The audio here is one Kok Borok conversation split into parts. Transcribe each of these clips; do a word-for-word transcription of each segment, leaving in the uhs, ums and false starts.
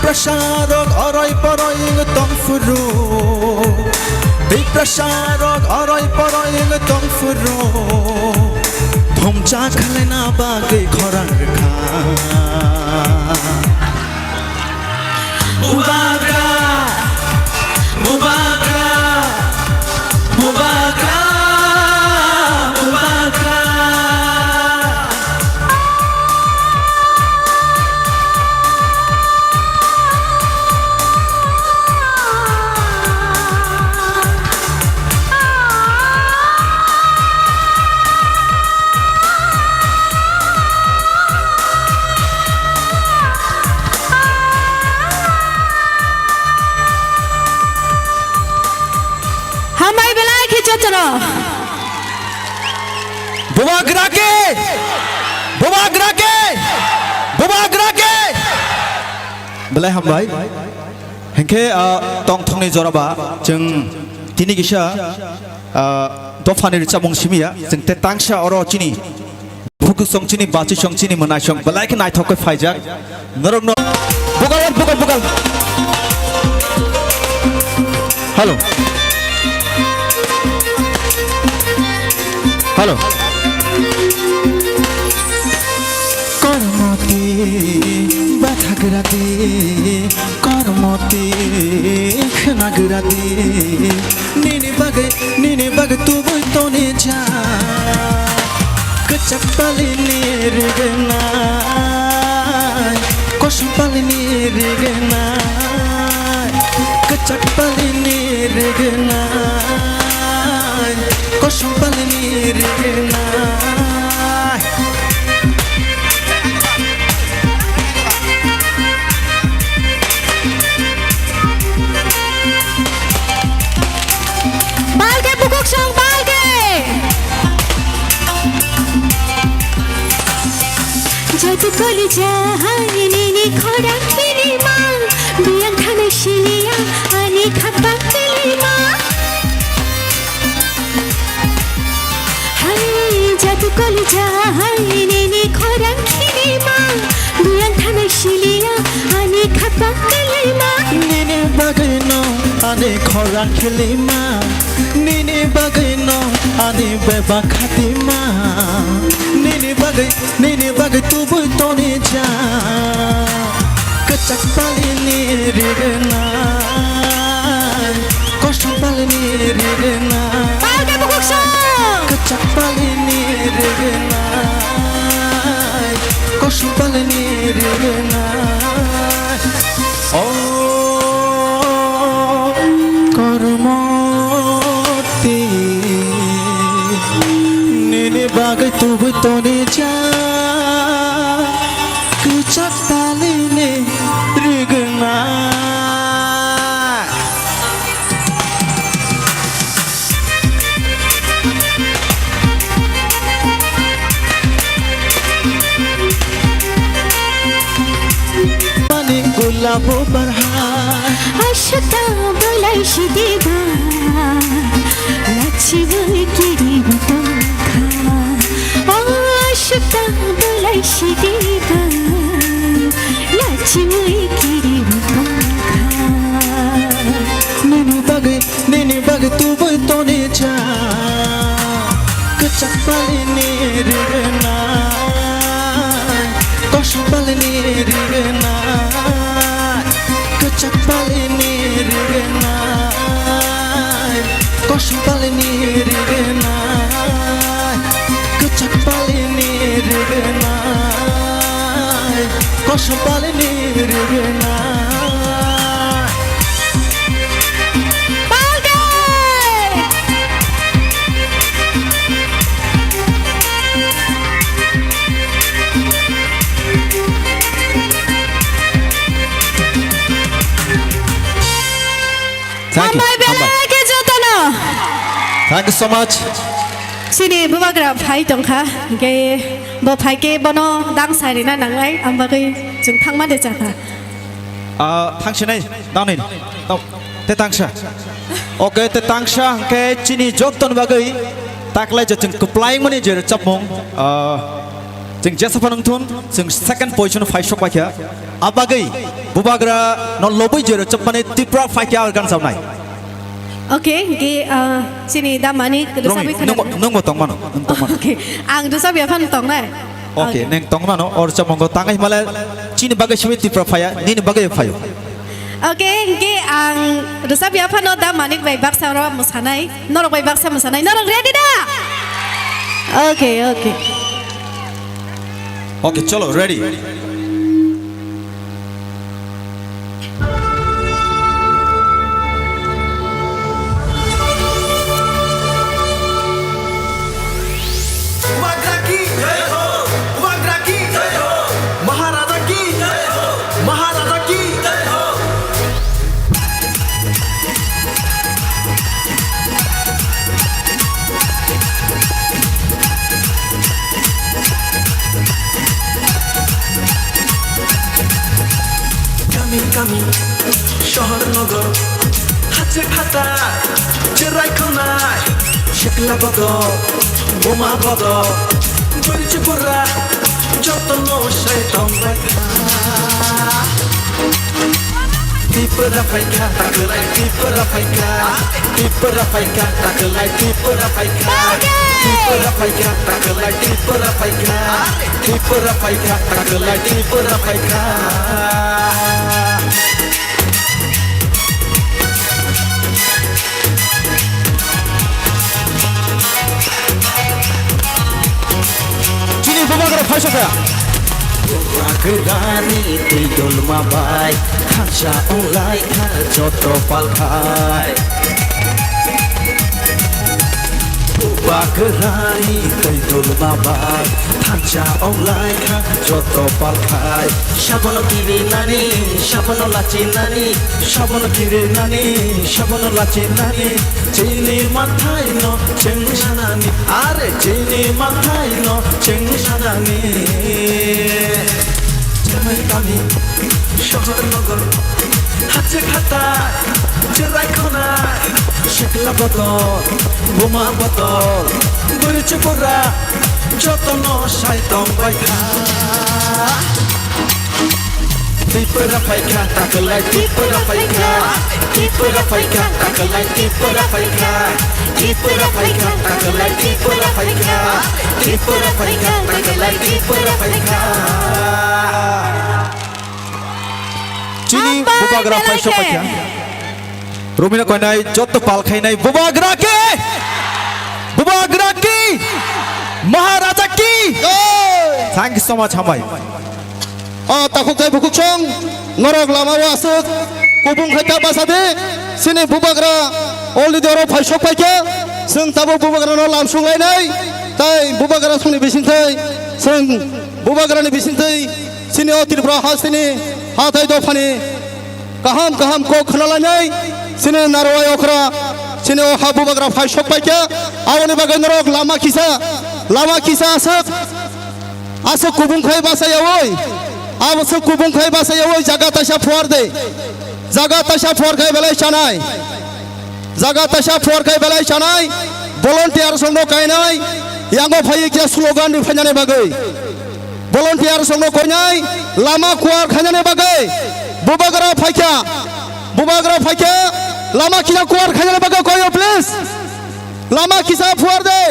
Tiprasarok oroi poroi wng tong phuru, Tiprasarok oroi poroi wng tong phuru, thumcha khlaina bagwi khorang rwkha. Bubagra, Bubagra, Bubagra, Bubagra. Hambai belai khe jotono. Bubagra khe! Bubagra khe! Bubagra khe! Belai hambai. Hinkhe, ah, tongthokni joraba chwng tini kisa, ah, dophani rwchapmung simiya. Chwng tei tangsa oro chini bukhuk song chini, bachi song chini, mwnai song belai khe naithok khe phaijak. Norokno bugal, bugal, bugal. Hello. Hello. Kormoti bathagra de, kormoti khnagra de. Nini bagwi, nini bagwi tubui toni ja. Kwchak palini rignai, kosom palini rignai, kwchak palini rignai, kosom palini rignai. Balde bukuksong balde. Jatu koli jahai nini khorang kini ma, biyang thane siliya ani khapang kili ma. Hai, jatu koli jahai nini khorang kini ma, biyang thane siliya ani khapang kili ma. Nini bagwi no ani khorang kili ma, nini bagwi no ani beba khati ma, nini bagwi, nini bagwi tubui toni ja. Kwchak palini rignai, kosom palini rignai. Balde bukuksong. Kwchak palini rignai, kosom palini rignai. O kormoti, nini bagwi tubui toni ja. Kwchak palini rignai. Mani gulabo barha. Ashta bolai shidiba, lachi bui kiri butongkha. O ashta bolai shidiba, lachi bui kiri butongkha. Nini bagwi, nini bagwi tubui toni ja. Kwchak palini rignai, kosom palini rignai. Kwchak palini rignai, kosom palini rignai. Kwchak palini rignai, kosom palini rignai. Balde! Thank you, Hambai hambai. Belai khe jotono. Thank you so much. Chini bubagra phai tongkha, hinkhe bo phai khe bono dang sarina nangnai, ang bagwi chwng thangma de chakha. Ah, thangsinai, dauni, dau, te tangsa. Okay, te tangsa, hinkhe chini jottoni bagwi taklai je chwng kwplaimani je rwchapmung, ah, chwng jesa phano wngthun, chwng second position phai sok paikha. Abagwi Bubagra no lobwi jero chapmani Tripura phaikya organ sabnai. Okay, hingke, ah, chini damani Romeo, rwchapwi khwnadi. Nwngbo, nwngbo tongmano, nwng tongmano. Okay, ang rwchapya phano tongnai. Okay, okay. Nwng tongmano, or chamungo tangai himale chini bagwi simi Tripura phaya, nini bagwi phayo. Okay, hingke ang rwchapya phano damani bai baksa oro mwsanai, norok bai baksa mwsanai, norok ready da? Okay, okay. Okay, cholo, ready. Bubagra ki jai ho, Bubagra ki jai ho, Maharaja ki jai ho, Maharaja ki jai ho. Kami kami, shohor nogor, hache phatar, cherai khonai, shekla bodol, boma bodol, bwrwi chukura, jotono sai tongbai kha. Tipra phaikha, taklai Tipra phaikha. Tipra phaikha, taklai Tipra phaikha. Tipra phaikha, taklai Tipra phaikha. Tipra phaikha, taklai Tipra phaikha. Chini bubagra phaisokha. Bubagrani twi dulma bai thansa wnglai kha joto palkhai. Bubagrani twi dulma bai thansa wnglai kha joto palkhai. Sabono kirinani, sabono lachinani, sabono kirinani, sabono lachinani. Chini mathai no chengsanani, are chini mathai no chengsanani. Chemai kami, shohor nogor, hache phatar, cherai khonai, shekla bodol, boma bodol, bwrwi chukura, jotono sai tongbai kha. Tipra phaikha, taklai Tipra phaikha. Tipra phaikha, taklai Tipra phaikha. Tipra phaikha, taklai Tipra phaikha. Tipra phaikha, taklai Tipra phaikha. Chini bubagra phaisok phaikha. Romina koinai joto pal khainai bubagra ki, bubagra ki, Maharaja ki. Thank you so much, hambai. O takhuk tai bukhuk song norok lama o aswk kubung khai ta basa de. Sini bubagra already oro phaisok phaikha. Chwng tabuk bubagra no lamsung lainai. Tai bubagra songni bisingtwi chwng bubagrani bisingtwi sini o Tripura hasteni hathai dophani kaham kaham kok khna lainai, chini narwai okra, chini o ha bubagra phaisok paikha, aboni bagwi norok lama kisa, lama kisa aswk, aswk kubung khai bachayawi, aswk kubung khai bachayawi jaga taisa phuar de, jaga taisa phuar khai belai chanai. Jaga taisa phuar khai belai chanai, volunteer songno kainai, yango phaiwi kisa slogan ri phainani bagwi. Volunteer songno koinai, lama kuar khainani bagwi. Bubagra phaikha, bubagra phaikha, lama kisa kuar khainani bagwi koyo, please. Lama kisa phuar de.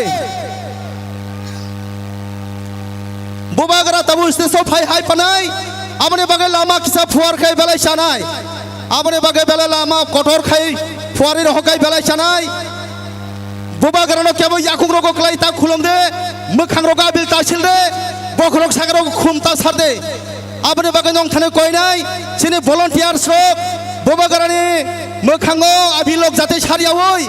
Bubagra tabuk stage o phai hai phanai, aboni bagwi lama kisa phuar khai belai chanai, aboni bagwi belai lama kotor khai phuarwi rohor khai belai chanai. Bubagrano kebo yakung rogo kwlai ta khulum de, mwkhang rogo abil ta sil de, bokhorok saka rogo khum ta sar de. Aboni bagwi nong thani koinai, chini volunteers rok, bubagrani mwkhango abilok jate sar yawi,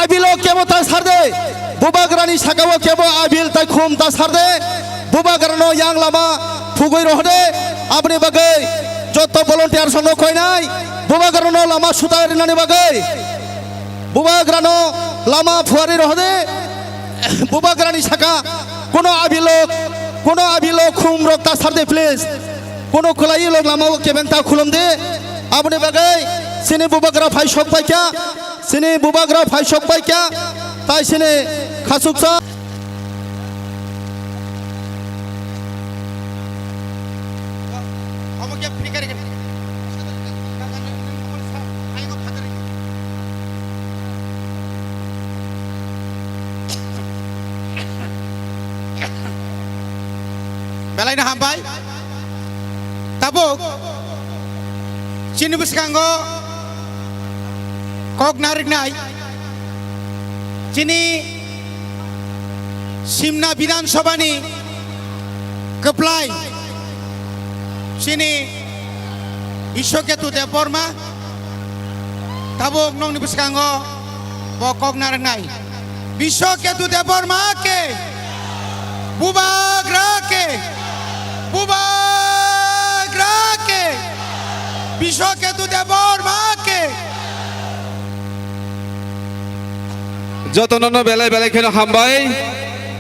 abilok kebo ta sar de, bubagrani sakao kebo abil tai khum ta sar de, bubagrano yang lama phugwi rohor de, aboni bagwi joto volunteers rokno koinai, bubagrano lama sutai rinani bagwi, bubagrano lama phuarwi rohor de, bubagrani saka kuno abilok, kuno abilok khum rok ta sar de please. Kuno kwlai lok lama o kebeng ta khulum de. Aboni bagwi chini bubagra phai sok paikha. Chini bubagra phai sok paikha. Tai chini khasuksa. Belaino hambai. Tabuk chini bwskango kok narwknai chini Simna Bidhan Sabhani kwplai chini Biswaketu Debbarma. Tabuk nokni bwskango bo kok narwknai. Biswaketu Debbarma ke, Bubagra ke, Bubagra ke, Biswaketu Debbarma ke. Jotono no belai belai kheno hambai.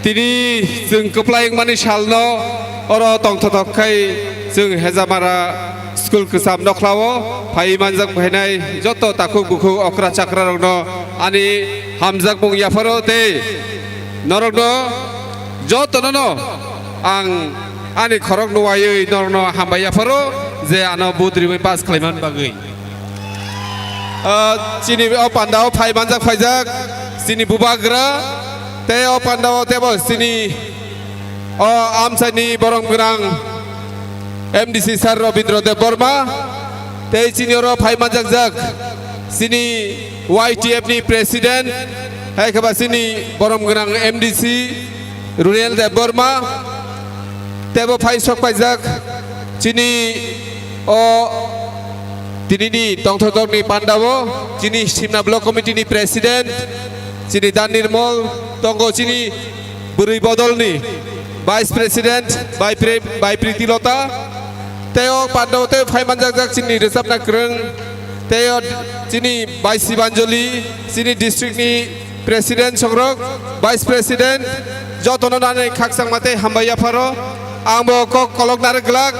Tini chwng kwplai wngmani salno oro tongthothok khai chwng Hejamara school kwcham nokhlao phai manjak phainai joto takhuk bukhuk okra chakra rokno ani hamjakmung yapharo tei norokno jotono no ang ani khorok nuwaiwi norokno hambai yapharo je ano vote riwi pass khlaimani bagwi. Ah, chini o pandao phai manjak phaijak chini Bubagra tei o pandao tebo chini o amchaini borom gwnang M D C sir Robindra Debbarma tei chini oro phai manjakjak chini Y T F ni president hai kheba chini borom gwnang M D C Runel Debbarma tebo phai sok paijak chini o tinini tongthokni pandao chini Simna Block Committee ni president chini Dan Nirmol tongo chini bwrwi bodolni vice president bai Pre-, bai Priti Lota tei o pandao tei phai manjakjak chini rwchapna kwrwng tei o chini bai Sibanjali chini district ni president songrok, vice president, jotono nani khakchangma tei hambai yapharo. Ang bo kok kolok narwk glak.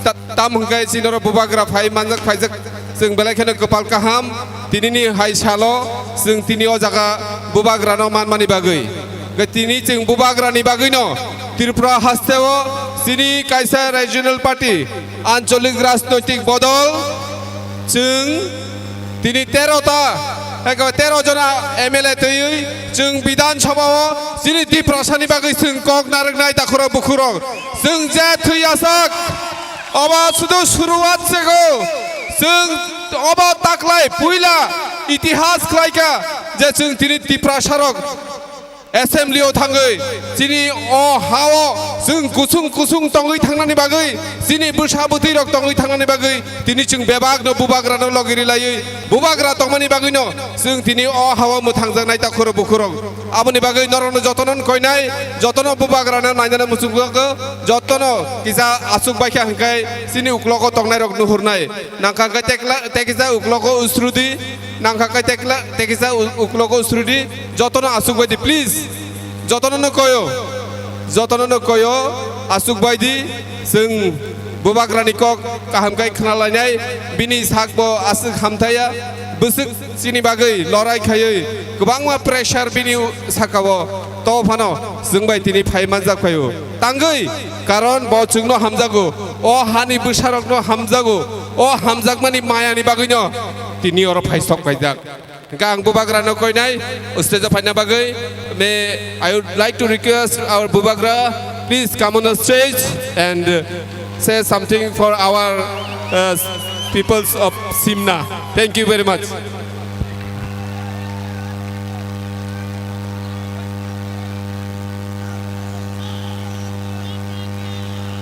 Ta-, tam hwnkhe chini oro Bubagra phai manjak phaijak chwng belai kheno kwpal kaham. Tinini hai salo chwng tini o jaga Bubagrano manmani bagwi. Hwnkhe tini chwng Bubagrani bagwino Tripura hasteo chini kaisa regional party, ancholik rajnoitik bodol chwng tini tero ta, eko tero jona M L A twiwi chwng Bidhan Sabha o chini Tiprasani bagwi chwng kok narwknai takhurok bukhurok. Chwng je thwi asak, obo sudu suruwat sego. Chwng obo taklai puila itihas khlaika je chwng tini Tiprasarok Assembly o thangwi chini o ha o chwng kusung kusung tongwi thangnani bagwi, chini bwsa bwtwi rok tongwi thangnani bagwi tini chwng bebak no Bubagra no logi rilaiwi Bubagra tongmani bagwi no chwng tini o ha o mwthangjaknai takhurok bukhurok. Aboni bagwi norok no jotono koinai, jotono Bubagra no nainani muchungo, jotono kisa aswk baikha hwnkhe chini uklogo tongnai rok nuhurnai. Nangkha khe tekla-, tekisa uklogo usrudi, nangkha khe tekla-, tekisa u-, uklogo usrudi, jotono aswk baidi, please. Jotono no koyo, jotono no koyo, aswk baidi, chwng Bubagrani kok kaham khe khna lainai, bini sak bo aswk hamthaya, bwswk chini bagwi lorai khaiwi, kwbangma pressure bini u-, saka o to phano chwng bai tini phai manjak phaio. Tangwi, karon bo chwngno hamjago, o hani bwsarokno hamjago, o hamjakmani mayani bagwino tini oro phai sok paijak. Hwnkhe ang Bubagrano koinai stage o phaina bagwi. May I would like to request our Bubagra, please come on the stage and, uh, say something for our, uh, peoples of Simna. Thank you very much.